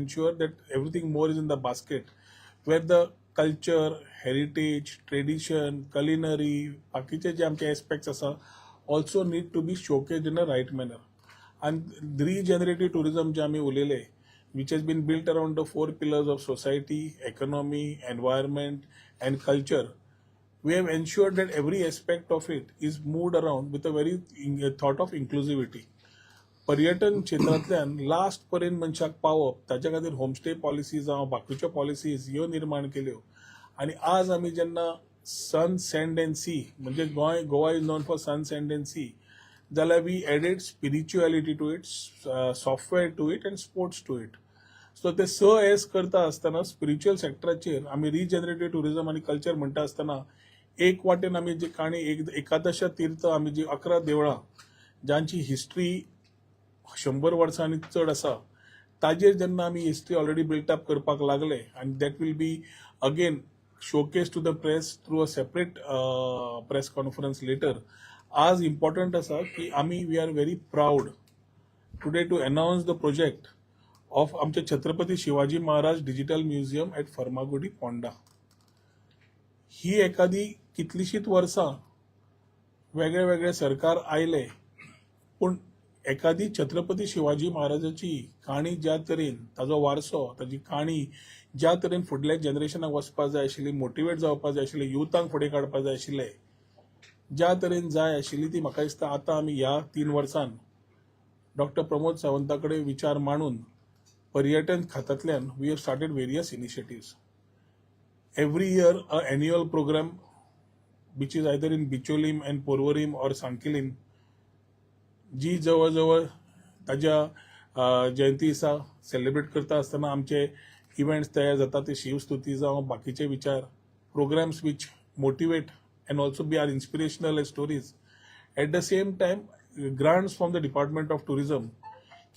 ensure that everything more is in the basket where the culture, heritage, tradition, culinary, बाकीचे जे आमचे aspects आसा also need to be showcased in a right manner. आनी रिजनरेटीव tourism जे आमी उलयले, which has been built around the four pillars of society, economy, environment and culture, we have ensured that every aspect of it is moved around with a very thought of inclusivity. पर्यटन क्षेत्रांतल्यान last पर्यंत मनशाक पावप, ताच्या खातीर homestay policy जावं बाकीच्यो policies ह्यो निर्माण केल्यो. आनी आज आमी जेन्ना सन, सँड अँड सी, म्हणजे Goa, Goa is known for sun, sand and sea, जाल्यार we added spirituality to it, software to it and sports to it. So ते स एस करता आसतना स्पिरिच्युअल सेक्टराचेर आमी रिजनरेटीव टुरिझम आनी कल्चर म्हणटा आसतना एक वाटेन आमी जी काणी एक एकादश तीर्थ, आमी जी 11 देवळां जांची हिस्ट्री 100 वर्सां आनी चड आसा, ताजेर जेन्ना आमी हिस्ट्री ऑलरेडी बिल्ट अप करपाक लागले, आनी that will be again showcase to the press through a separate press conference later. आज इम्पॉर्टंट आसा की आमी we are very proud today to announce the project of आमचे Chhatrapati Shivaji Maharaj digital museum at Farmagudi, Ponda. ही एखादी कितलीशींच वर्सां वेगळे वेगळे सरकार आयले, पूण एखादी छत्रपती शिवाजी महाराजाची काणी ज्या तरेन, ताजो वारसो, ताजी काणी ज्या तरेन फुडल्या जनरेशनाक वचपाक जाय आशिल्ली, मोटिवेट जावपाक जाय आशिल्ले, युथांक फुडें काडपाक जाय आशिल्ले, ज्या तरेन जाय आशिल्ली, ती म्हाका दिसता आतां आमी ह्या 3 वर्सान डॉक्टर प्रमोद सावंता कडेन विचार मांडून पर्यटन खात्यांतल्यान we have started various initiatives. Every year a annual program which is either in Bicholim and Porvorim or Sanquelim, जी जवळ जवळ ताज्या जयंती दिसा सेलिब्रेट करता आसतना आमचे इव्हेंट्स तयार जाता, ते शिवस्तुती जावं बाकीचे विचार, programs which motivate and also be are inspirational stories. At the same time, grants from the department of tourism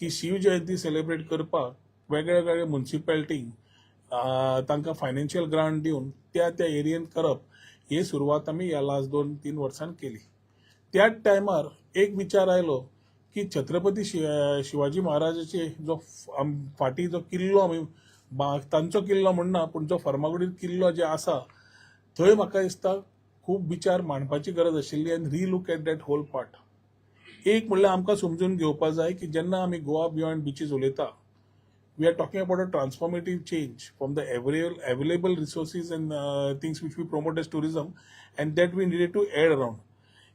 की शिव जयंती सेलिब्रेट करपाक वेगळे वेगळे मुन्सिपालिटींक तांकां फायनान्शियल ग्रांट दिवन त्या त्या एरियेन करप, ही सुरवात आमी ह्या लास्ट 2-3 वर्सांत केली. त्याच टायमार एक विचार आयलो की छत्रपती शिवाजी महाराजाचे जो फाटीं जो किल्लो, आमी तांचो किल्लो म्हणना, पूण जो फर्मागुडीर किल्लो जे आसा, थंय म्हाका दिसता खूब विचार मांडपाची गरज आशिल्ली आनी relook at that whole part. एक म्हणल्यार आमकां समजून घेवपा जाय की जेन्ना आमी गोवा बियॉन्ड बिचीस उलयता, we are talking about a transformative change from the available resources and things which we promote as tourism, and that we needed to add around.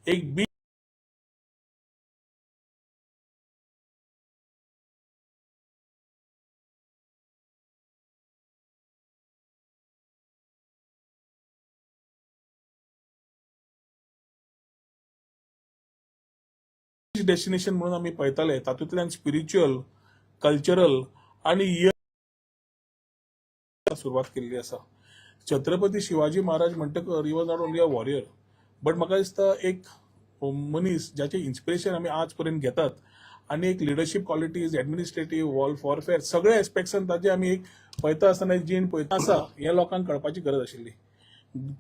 एक बीच डेस्टिनेशन म्हणून आमी पळयताले, तातूंतल्यान स्पिरिच्युअल, कल्चरल आनी सुरवात केल्ली आसा. छत्रपती शिवाजी महाराज म्हणटकर he was not only a warrior, but म्हाका दिसता एक मनीस ज्याचे इन्स्पिरेशन आमी आज पर्यंत घेतात, आनी एक leadership qualities, administrative, wall warfare, सगळे एस्पेक्ट्सान ताजे आमी एक पळयता आसतना एक जीण पळयता आसा, हें लोकांक कळपाची गरज आशिल्ली.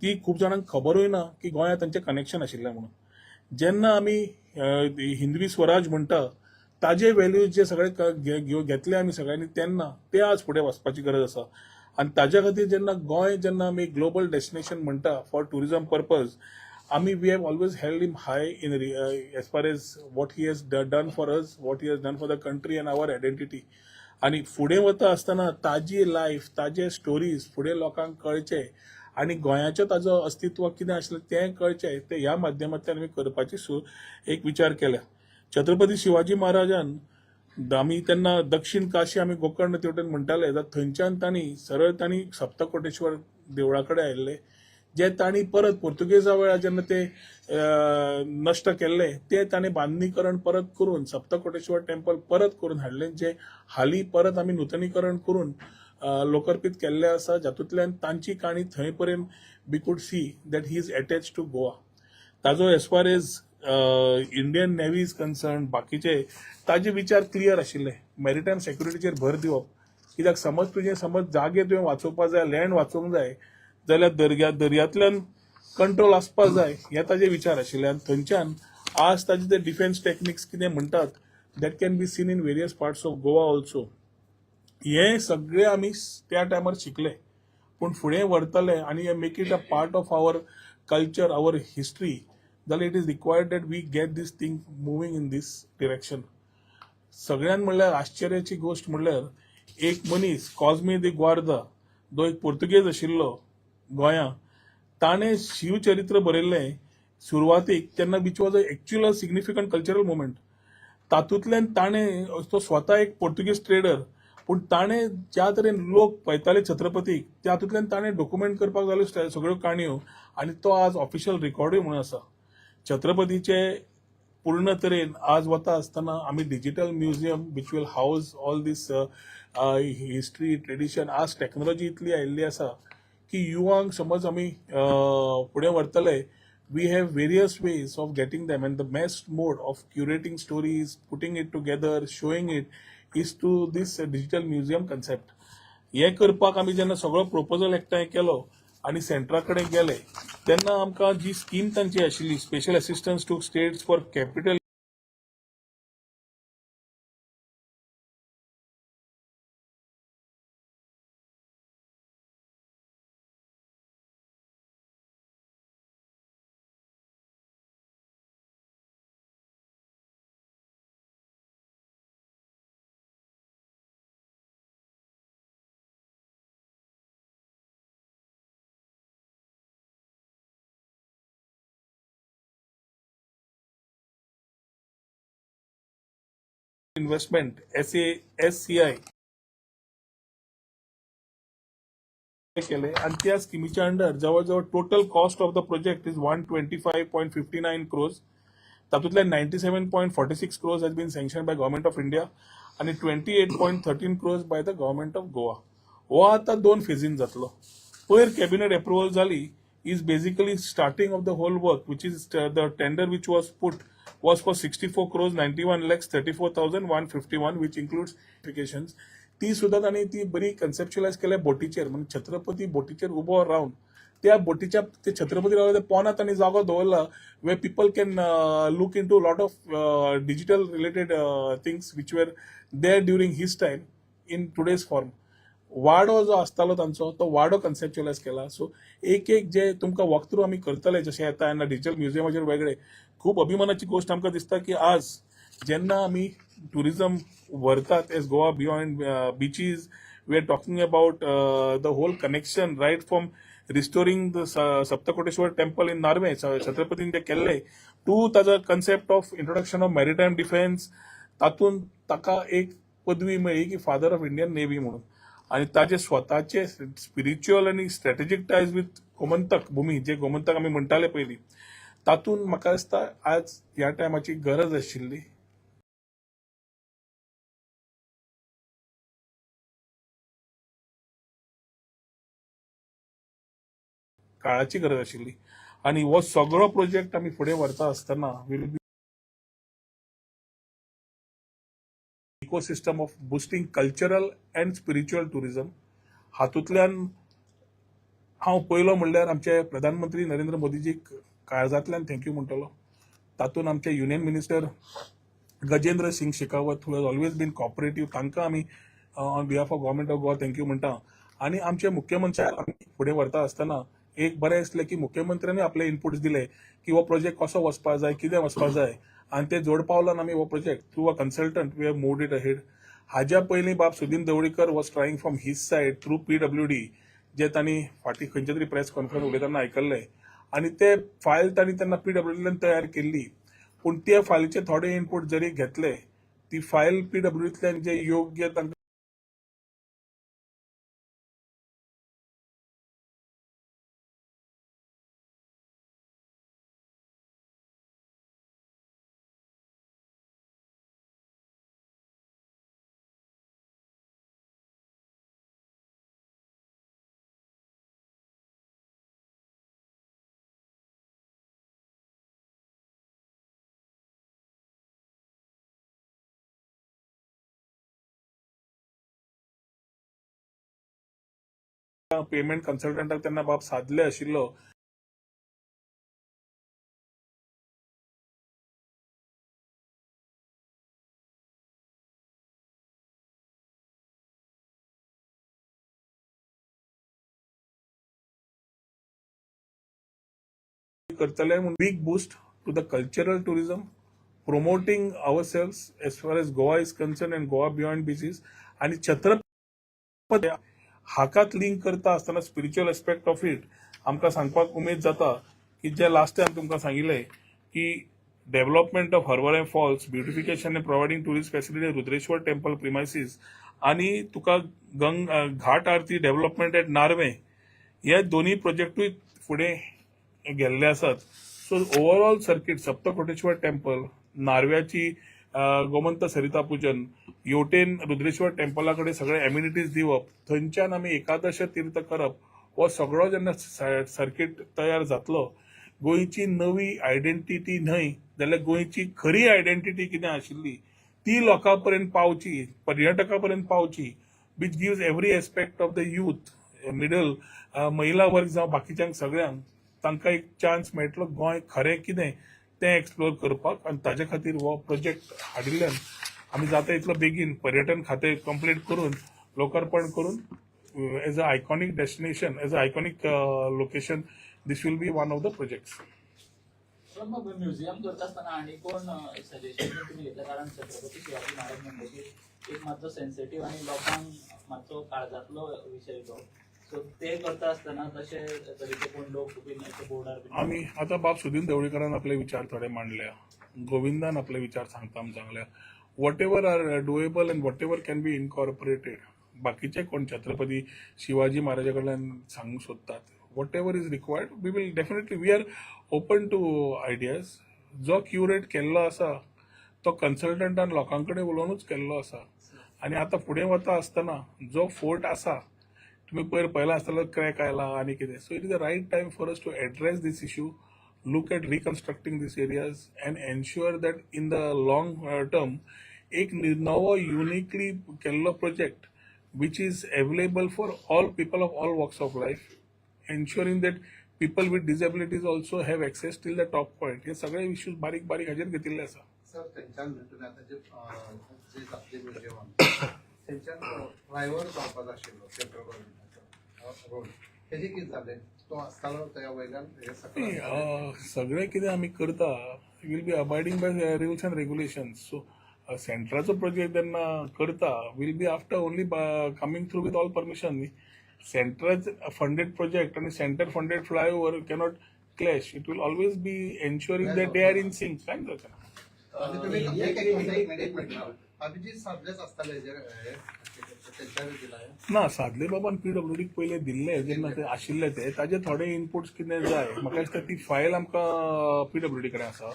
ती खूब जाणांक खबरूय ना की गोंयांत तांचें कनेक्शन आशिल्लें म्हणून. जेन्ना आमी हिंदवी स्वराज म्हणटा, ताजे व्हॅल्यूज जे सगळे घेतले आमी सगळ्यांनी तेन्ना, ते आज फुडें वचपाची गरज आसा. आनी ताज्या खातीर जेन्ना गोंय जेन्ना आमी ग्लोबल डेस्टिनेशन म्हणटा फॉर टुरिझम पर्पज, आमी we have always held him high in as far as what he has done for us, what he has done for the country and our identity. आनी फुडें वता आसतना ताजी life, ताजे stories फुडें लोकांक कळचे आनी गोंयाचें ताजो अस्तित्व कितें आसलें तें कळचें, तें ह्या माध्यमांतल्यान आमी करपाची एक विचार केल्या. छत्रपती शिवाजी महाराजान आमी तेन्ना दक्षिण काशी आमी गोकर्ण तेवटेन म्हणटाले, जाल्यार थंयच्यान तांणी सरळ तांणी सप्तकोटेश्वर देवळा कडेन आयिल्ले, जे तांणी परत पुर्तुगेजा वेळार जेन्ना ते नश्ट केल्ले, ते तांणी बांदणीकरण परत करून सप्तकोटेश्वर टेम्पल परत करून हाडले, जे हालीं परत आमी नुतनीकरण करून लोकर्पीत केल्ले आसा, जातूंतल्यान तांची काणी थंय पर्यंत we could see that he is attach to Goa. ताजो as far as Indian Navy is concern, बाकीचे ताजे विचार क्लियर आशिल्ले. मॅरिटायम सेक्युरिटीचेर भर दिवप, कित्याक समज तुजें समज जागे तुवें वाचोवपा जाय, लँड वाचोवंक जाय जाल्यार दर्यांतल्यान कंट्रोल आसपा जाय, हे ताजे विचार आशिल्ले. आनी थंयच्यान आज ताजे ते डिफेन्स टेक्निक्स कितें म्हणटात, that can be seen in various parts of Goa also. हे सगळे आमी त्या टायमार शिकले, पूण फुडें व्हरतले आनी make it a part of our culture, our history जाल्यार it is required that we get this thing moving in this direction. सगळ्यान म्हणल्यार आश्चर्याची गोश्ट म्हणल्यार एक मनीस कॉजमे दी ग्वार्दा, जो एक पुर्तुगेज आशिल्लो गोंया, ताणें शिवचरित्र बरयल्लें सुरवातीक तेन्ना, which was a actual significant cultural movement. तातूंतल्यान ताणें, तो स्वता एक पोर्तुगीज ट्रेडर, पूण ताणें ज्या तरेन लोक पळयताले छत्रपतीक, तातूंतल्यान ताणें डॉक्युमेंट करपाक जाल्यो सगळ्यो काणयो आनी तो आज ऑफिशियल रिकॉर्डूय म्हणून आसा. छत्रपतीचे पूर्ण तरेन आज वता आसतना आमी digital museum which will house all this history, tradition. आज टॅक्नोलॉजी इतली आयिल्ली आसा की युवांक समज आमी फुडें व्हरतले, we have various ways of getting them, and the best mode of curating stories, putting it together, showing it is through this digital museum concept. हे करपाक आमी जेन्ना सगळो प्रपोजल एकठांय केलो आनी सेंट्रा कडेन गेले तेन्ना आमकां जी स्कीम तांची आशिल्ली, special assistance to states for capital investment, SASCI केले आणि त्या स्किमीच्या अंडर जवळ जवळ total cost of the project is 125.59 crores. तातूंतले 97.46 crores has been sanction by Government of India आणि 28.13 crores by the Government of Goa. हो आतां दोन फेजीन जातलो. पयर कॅबिनेट एप्रुवल जाली is basically starting of the whole work, which is the tender which was put was for 64 crores 91 lakhs 34,151, which includes applications. ती सुद्धा तांणी ती बरी कन्सेप्च्युलायज केल्या बोटीचेर. म्हणजे छत्रपती बोटीचेर उबो रावन त्या बोटीच्या ते छत्रपती रावला त्या पोना तांणी जागो दवरला where people can look into lot of digital related things which were there during his time in today's form. वाडो जो आसतालो तांचो तो वाडो कन्सेप्च्युलायज केला. सो एक एक जे तुमकां वॉक थ्रू आमी करतले जशें येता तेन्ना डिजिटल म्युझियमाचेर वेगळे. खूब अभिमानाची गोश्ट आमकां दिसता की आज जेन्ना आमी ट्युरिझम व्हरतात as Goa beyond beaches, we are talking about the whole connection right from restoring the Saptakoteshwar temple in Narve, छत्रपतीन जे केल्ले, टू ताजो concept of introduction of maritime defence. तातूंत ताका एक पदवी मेळ्ळी की फादर ऑफ इंडियन नेव्ही म्हणून आणि ताजे स्वताचे स्पिरिच्युअल आनी स्ट्रॅटेजीक टायज विथ गोमंतक भूमी, जे गोमंतक आमी म्हणटाले पयलीं, तातूंत म्हाका दिसता आज ह्या टायमाची गरज आशिल्ली. काळाची गरज आशिल्ली आणि हो सगळो प्रोजेक्ट आमी फुडें व्हरता आसतना will be ecosystem of boosting cultural and spiritual tourism. हातूंतल्यान हांव पयलो म्हणल्यार आमचे प्रधानमंत्री नरेंद्र मोदीजीक काळजांतल्यान thank you म्हणटलो. तातूंत आमचे union minister Gajendra Singh Shekhawat, who has always been cooperative, तांकां आमी on behalf of Government of Goa thank you म्हणटा. आनी आमचे मुख्यमंत्री आमी फुडें व्हरता आसतना एक बरें दिसलें की मुख्यमंत्र्यांनी आपले इनपुट्स दिले की हो प्रोजेक्ट कसो वचपा जाय, कितें वचपा जाय आनी ते जोड पावलान आमी हो project through a consultant we have moved it ahead. हाज्या पयलीं बाब Sudin दवळीकर was trying from his side through PWD, जे तांणी फाटीं खंयच्या तरी प्रेस कॉन्फरन्स उलयतना आयकल्लें आनी ते फायल तांणी तेन्ना पीडब्ल्यूडींतल्यान तयार केल्ली, पूण त्या फायलीचे थोडे इनपूट जरी घेतले, ती फायल पीडब्ल्यूडींतल्यान जे योग्य तांकां पेमेंट कन्सल्टंटाक तेन्ना बाब सादले आशिल्लो. करतले म्हूण big boost to the cultural tourism, promoting ourselves as far as Goa is concerned and Goa beyond beaches. आणि छत्रपती हाकात लिंक करता आसतना स्पिरिच्युअल एस्पेक्ट ऑफ it आमकां सांगपाक उमेद जाता की जे लास्ट टायम तुमकां सांगिल्लें की development of Harvalem Falls, beautification and providing tourist facility Rudreshwar temple premises आणि तुका गंग घाट आरती डेव्हलपमेंट एट नार्वे, हे दोन्ही प्रोजेक्टूय फुडें गेल्ले आसात. So overall circuit, Saptakoteshwar temple, नार्व्याची गोमंत सरिता पूजन, हेवटेन रुद्रेश्वर टेम्पला कडेन सगळे एम्युनिटीज दिवप, थंयच्यान आमी एकादश तीर्थ करप, हो सगळो जेन्ना सर्किट तयार जातलो, गोंयची नवी आयडेंटिटी न्हय जाल्यार गोंयची खरी आयडेंटिटी कितें आशिल्ली ती लोकां पर्यंत पावची, पर्यटका पर्यंत पावची, which gives every aspect of the youth, middle, महिला वर्ग जावं बाकीच्यांक सगळ्यांक तांकां एक चान्स मेळटलो गोंय खरें कितें तें एक्सप्लोर करपाक. आनी ताजे खातीर हो प्रोजेक्ट हाडिल्ल्यान आमी जाता इतलो बेगीन पर्यटन खातें कंप्लीट करून, लोकार्पण करून, as a iconic destination, as a iconic location, this will be one of the projects. पण मग म्युझियम करता आसतना आनी कोण सजेशन तुम्ही घेतलं? कारण छत्रपती शिवाजी महाराज म्हणटकीर एक मातसो सेन्सिटीव आनी लोकांक मातसो काळजांतलो विशय तो. सो ते करता आसतना तशे तरेचे कोण लोक बीन अशे बोर्डार बीन? आमी आतां बाब सुदीन ढवळीकरान आपले विचार थोडे मांडल्या, गोविंदान आपले विचार सांगता आमी सांगल्या. Whatever are doable and whatever can be incorporated, बाकीचे कोण छत्रपती शिवाजी महाराजा कडल्यान सांगूंक सोदतात, whatever is required, we will definitely, we are open to ideas. जो क्युरेट केल्लो आसा तो कन्सल्टंटान लोकां कडेन उलोवनूच केल्लो आसा. आनी आतां फुडें वता आसतना जो फोर्ट आसा, तुमी पयर पळयला आसतलो, क्रॅक आयला आनी कितें. So it is the right time for us to address this issue, look at reconstructing these areas and ensure that in the long term एक नवो युनिकली केल्लो project which is available for all people of all walks of life, ensuring that people with disabilities also have access till the top point. हे सगळे issues बारीक बारीक हाजेर घेतिल्ले आसा. सर, थंयच्यान तुम्ही आता जे जे जातले म्युझियमान, थंयच्यान फ्लायओव्हर जावपाचो आशिल्लो सेंट्रल गव्हर्मेंटाचो रोड, तेजे कितें जालें? तो आसतालो त्या वयल्यान हे नाही, सगळं सगळें कितें आमी करता will be abiding by rules and regulations. So सेंट्राचो project जेन्ना करता, will be after only coming through with all permission न्ही. सेंट्रल फंडेड प्रोजेक्ट आनी centre funded flyover cannot clash. It will always be ensuring that they are in sync. काय जाता. आणि तुम्ही एक एक मिनिट, एक मिनिट, एक मिनिट. अभिजित साधलेच आसताले जे हे तेंच्यानी दिला. ना, सादले बाबान पीडब्ल्यूडीक पयले दिल्ले जेन्ना ते आशिल्ले ते, ताजे थोडे इनपुट्स कितें जाय. म्हाका दिसता ती फायल आमकां पीडब्ल्यूडी कडेन आसा,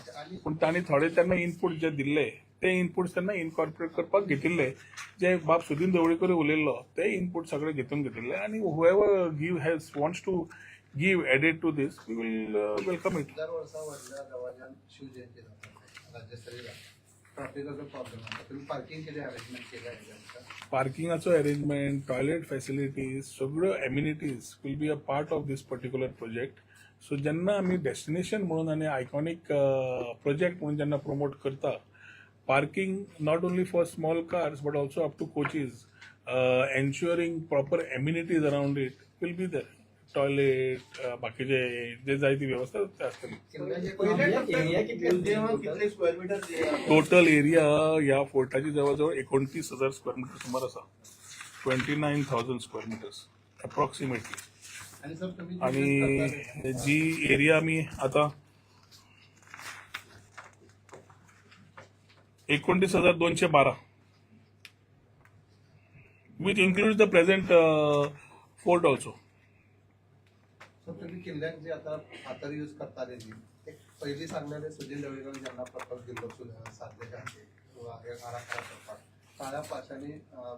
पूण तांणी थोडे तेन्ना इनपूट जे दिल्ले ते इनपुट्स तेन्ना इनकॉर्पोरेट करपाक घेतिल्ले. जे बाब सुदीन ढवळीकर उलयल्लो ते इनपूट सगळे घेतून घेतिल्ले आनी whoever give has wants to give added to this, we will welcome it. दर वर्सा व्हडल्या दरवाज्यान शिवजयंती जाता, राज्यस्तरीय जाता. ट्राफिकाचो प्रॉब्लेम आसा. तुम्ही पार्किंग कितें अरेंजमेंट केलें हेजें? पार्किंगाचो अरेंजमेंट, टॉयलेट फॅसिलिटीज, सगळ्यो amenities will be a part of this particular project. So जेन्ना आमी डेस्टिनेशन म्हणून आनी आयकॉनीक प्रोजेक्ट म्हणून जेन्ना प्रमोट करता, parking not only for small cars but also up to coaches, ensuring proper amenities around it will be there. Toilet, बाकीचे जे जाय ती वेवस्था ते आसतली. एरिया कितले? म्युझियमाक कितले स्क्वेअर मिटर? टोटल एरिया ह्या फोर्टाची जवळ जवळ 29,000 स्क्वेअर मिटर सुमार आसा, 29,000 square meters approximately. आणि सर, तुम्ही आणि जी एरिया आमी आता 29,212, which include the present fort also. Sir, तुम्ही किल्ल्याक जे आता फातर यूज करताले न्ही, ते पयलीं सांगलेले सुदीन ढवळीकर जेन्ना प्रकल्प दिल्लो सादले आराखडा करपाक, काळ्या पाशांनी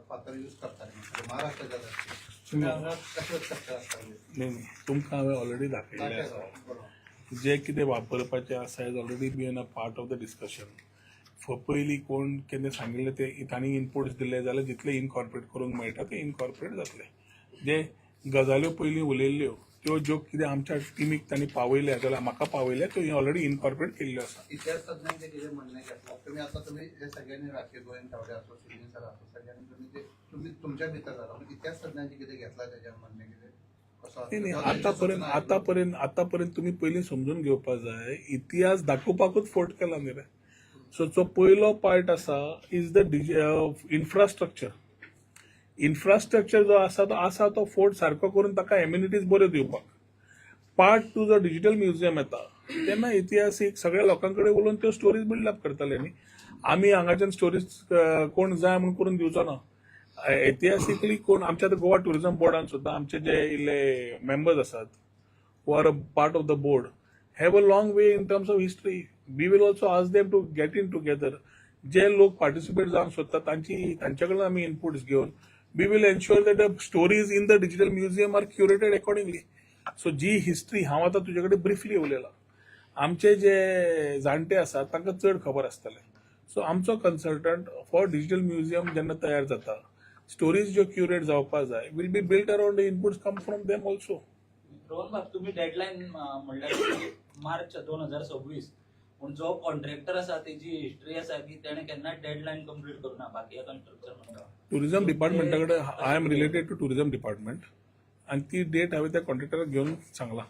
फातर यूज करताले म्हणजे महाराष्ट्राच्या दृष्टीन. तुम्ही हांगा कशें शक्य आसताले? न्ही न्ही, तुमकां हांवें ऑलरेडी दाखयल्लें आसा. बरोबर. जे कितें वापरपाचें आसा is already been a part of the discussion. पयलीं कोण केन्ना सांगिल्लें ते तांणी इनपुट्स दिले जाल्यार जितले इनकॉर्पोरेट करूंक मेळटा ते इनकॉर्पोरेट जातले. जे गजाल्यो पयलीं उलयल्ल्यो त्यो ज्यो कितें आमच्या टिमीक तांणी पावयल्या जाल्यार म्हाका पावयल्या, त्यो ऑलरेडी इनकॉर्पोरेट केल्ल्यो आसा. इतिहास तज्ञांचे कितें म्हणणें घेतलां तुम्ही? आता तुम्ही हे सगळ्यांनी, राकेश गोविंद तावडे असो, सुनील सर असो, सगळ्यांनी तुम्ही ते तुम्ही तुमच्या भितर जाला, पण इतिहास तज्ञांचे कितें घेतला त्याच्या म्हणणें कितें? कसो नाही नाही, आतापर्यंत आतापर्यंत आतापर्यंत तुम्ही पयलीं समजून घेवपा जाय, इतिहास दाखोवपाकूच फोर्ट केला न्ही रे. सो जो पयलो पार्ट आसा is the infrastructure. Infrastructure जो आसा तो आसा तो फोर्ट सारको करून ताका एम्युनिटीज बऱ्यो दिवपाक. पार्ट टू जो डिजिटल म्युझियम येता तेन्ना इतिहासीक सगळ्या लोकां कडेन उलोवन त्यो स्टोरीज बिल्ड अप करतले न्ही. आमी हांगाच्यान स्टोरीज कोण जाय म्हूण करून दिवचो ना. ऐतिहासिकली कोण आमच्या आतां गोवा टुरिझम बोर्डान सुद्दां आमचे जे इल्ले मेंबर्स आसात who are a part of the board have a long way in terms of history. We will also ask them to get in together. जे लोक पार्टिसिपेट जावंक सोदता तांची तांचे कडल्यान आमी इनपुट्स घेवन we will ensure that the stories in the digital museum are curated accordingly. So ji history हांव आतां तुजे कडेन ब्रिफली उलयलां, आमचे जे जाणटे आसात तांकां चड खबर आसतलें. सो आमचो कन्सल्टंट फॉर डिजिटल म्युझियम जेन्ना तयार जाता, स्टोरीज ज्यो क्युरेट जावपा जाय will be built around the inputs come from them also. Rohan बाब, तुम्ही डेडलायन म्हणल्यार की मार्च 2026, पूण जो कॉन्ट्रॅक्टर आसा तेजी हिस्ट्री आसा की तेणे केन्नाच डेडलायन कंप्लीट करूना बाकी कन्स्ट्रक्शन म्हणटा. टुरिझम डिपार्टमेंटा कडेन, I am related to tourism department, आनी ती डेट हांवें त्या कॉन्ट्रॅक्टराक घेवन सांगला.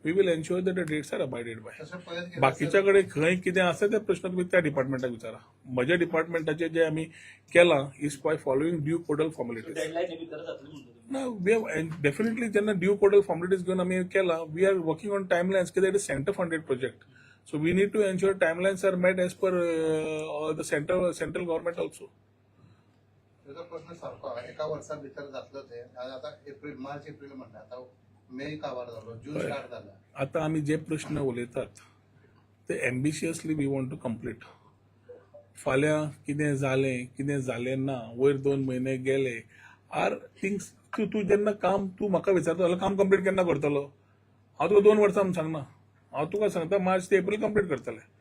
We will ensure that the dates are abided by. तशें पळयत गेल्यार बाकीच्या कडेन खंय कितें आसा ते प्रश्न तुमी त्या डिपार्टमेंटाक विचारा. म्हज्या डिपार्टमेंटाचे जे आमी केलां is by following due codal formalities. Deadline भितर जातली म्हणटा तुमी? ना, we have definitely, जेन्ना ड्यू कोडल फॉर्मलिटीज घेवन आमी केलां, we are working on timelines कित्याक it is centre funded project, so we need to ensure timelines are met as per the central government also. तेजो प्रश्न सारको आहा. एका वर्सा भितर जातलो ते. आज आतां एप्रील, मार्च एप्रील म्हणटा, आतां मे काबार जालो, जून स्टार्ट जाला. आता आमी जे प्रश्न उलयतात ते ambitiously we want to complete. फाल्यां कितें जालें, कितें जालें ना, वयर 2 म्हयने गेले are things. तूं तूं जेन्ना काम तूं म्हाका विचारता जाल्यार काम कंप्लीट केन्ना करतलो, हांव तुका 2 वर्सां म्हूण सांगना. हांव तुका सांगता मार्च ते एप्रील कंप्लीट करतले.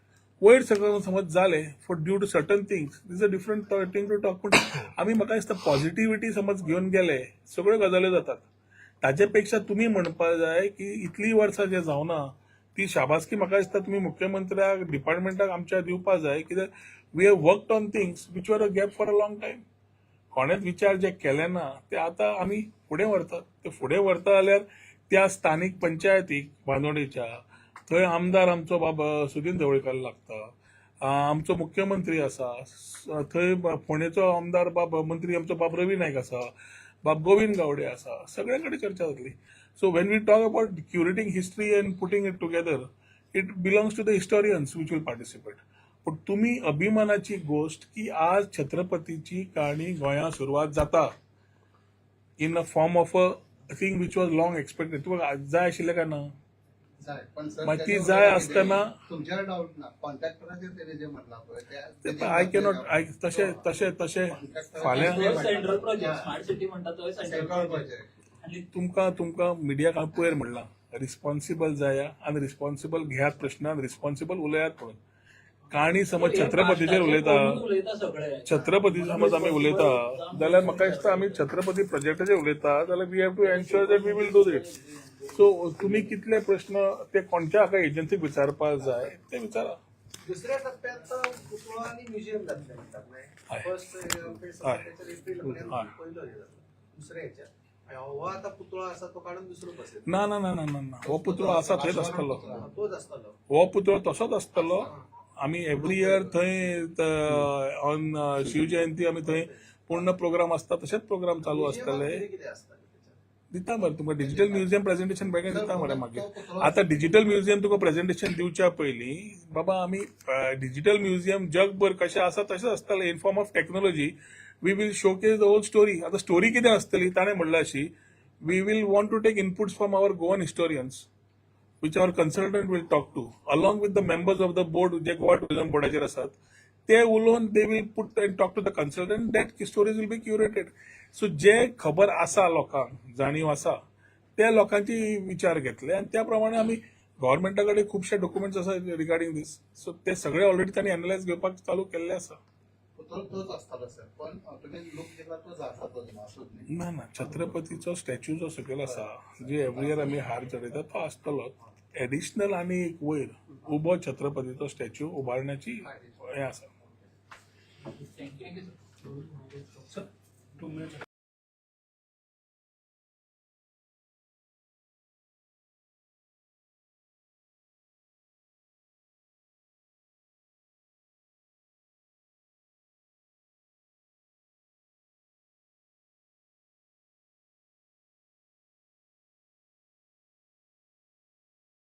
वयर सगळें समज जालें for due to certain things is a different thing to talk. पूण आमी म्हाका दिसता पॉझिटिव्हिटी समज घेवन गेले सगळ्यो गजाल्यो जातात. ताजे पेक्षा तुमी म्हणपा जाय की इतलीं वर्सां जें जावना ती शाबासकी म्हाका दिसता तुमी मुख्यमंत्र्याक, डिपार्टमेंटाक आमच्या दिवपा जाय, कित्याक we have worked on things which were a gap for a long time. कोणेच विचार जे केले ना ते आतां आमी फुडें व्हरतात. ते फुडें व्हरता जाल्यार त्या स्थानीक पंचायतीक बांदोडेच्या थंय आमदार आमचो बाबा सुदीन ढवळीकर लागता, आमचो मुख्यमंत्री आसा थंय, फोंडेचो आमदार बाब मंत्री आमचो बाब रवी नायक आसा, बाब गोविंद गावडे आसा, सगळे कडेन चर्चा जातली. So when we talk about curating history and putting it together, it belongs to the historians which will participate. पूण तुमी अभिमानाची गोश्ट की आज छत्रपतीची काणी गोंयांत सुरवात जाता in a form of a thing which was long expected. तुका जाय आशिल्लें काय ना? जाय, पण सर मागीर ती जाय आसतना तुमच्यावर डाऊट ना, कॉन्ट्रॅक्टराचेर तेणे जे म्हणलां पळय ते I cannot I तशें तशें तशें फाल्यां सेंट्रल प्रोजेक्ट, स्मार्ट सिटी म्हणटा तो सेंट्रल सेंट्रल प्रोजेक्ट प्रोजेक्ट. आणि तुमकां तुमकां मिडियाक हांव पयर म्हणलां, रिस्पॉन्सिबल जाया आनी रिस्पॉन्सिबल घेयात प्रश्न आनी रिस्पॉन्सिबल उलयात म्हणून. काणी समज छत्रपतीचेर उलयता, उलयता सगळे. छत्रपती समज आमी उलयता जाल्यार म्हाका दिसता आमी छत्रपती प्रोजेक्टाचेर उलयता जाल्यार we have to ensure that we will do it. So तुमी कितले प्रश्न ते कोणत्या हाका एजन्सीक विचारपाक जाय ते विचारा. दुसऱ्या टप्प्यात पुतळो आणि म्युझियम जातले म्हणटात हय. न्ही? फर्स्ट फेज हय. त्याच्यार एप्रिल पर्यंत हय. पयलो हे जातलो दुसऱ्या ह्याच्यात आणि हो आता पुतळो आसा तो काडून दुसरो बसयतलो. ना ना ना ना ना ना, हो पुतळो आसा थंयच आसतलो. तोच आसतलो. हो पुतळो तसोच आसतलो. आमी एवरी इयर थंय ऑन शिवजयंती आमी थंय पूर्ण प्रोग्राम आसता, तशेंच प्रोग्राम चालू आसतले. कितें कितें आसता त्याच्यात? दिता मरे तुमकां डिजिटल म्युझियम प्रेझेंटेशन बेगीन दिता मरे मागीर. आतां डिजिटल म्युझियम तुका प्रेझेंटेशन दिवच्या पयलीं बाबा आमी डिजिटल म्युझियम जगभर कशें आसा तशेंच आसतलें. In form of technology we will showcase the whole story. आतां स्टोरी कितें आसतली ताणें म्हणलां अशी, we will want to take inputs from our Goan historians which our consultant will talk to along with the members of the board जे Goa tourism बोर्डाचेर आसात ते उलोवन they will put and talk to the consultant, that stories will be curated. So जे खबर आसा लोकांक जाणीव आसा त्या लोकांची विचार घेतले आनी त्या प्रमाणे आमी गव्हर्मेंटा कडेन खुबशे डॉक्युमेंट्स आसा रिगार्डिंग दीस. सो ते सगळे ऑलरेडी तांणी एनलायज घेवपाक चालू केल्ले आसा. पुतळो तोच आसतालो सर, पण तुम्ही लूक दिला तोच आसा, तोच ना असोच न्ही? ना ना, छत्रपतीचो स्टॅच्यू जो सकयल आसा, जे एवरी इयर आमी हार चडयतात तो आसतलो. एडिशनल आनी एक वयर उबो छत्रपतीचो स्टॅच्यू उबारण्याची हें आसा. Thank you. Sir, 2 minutes.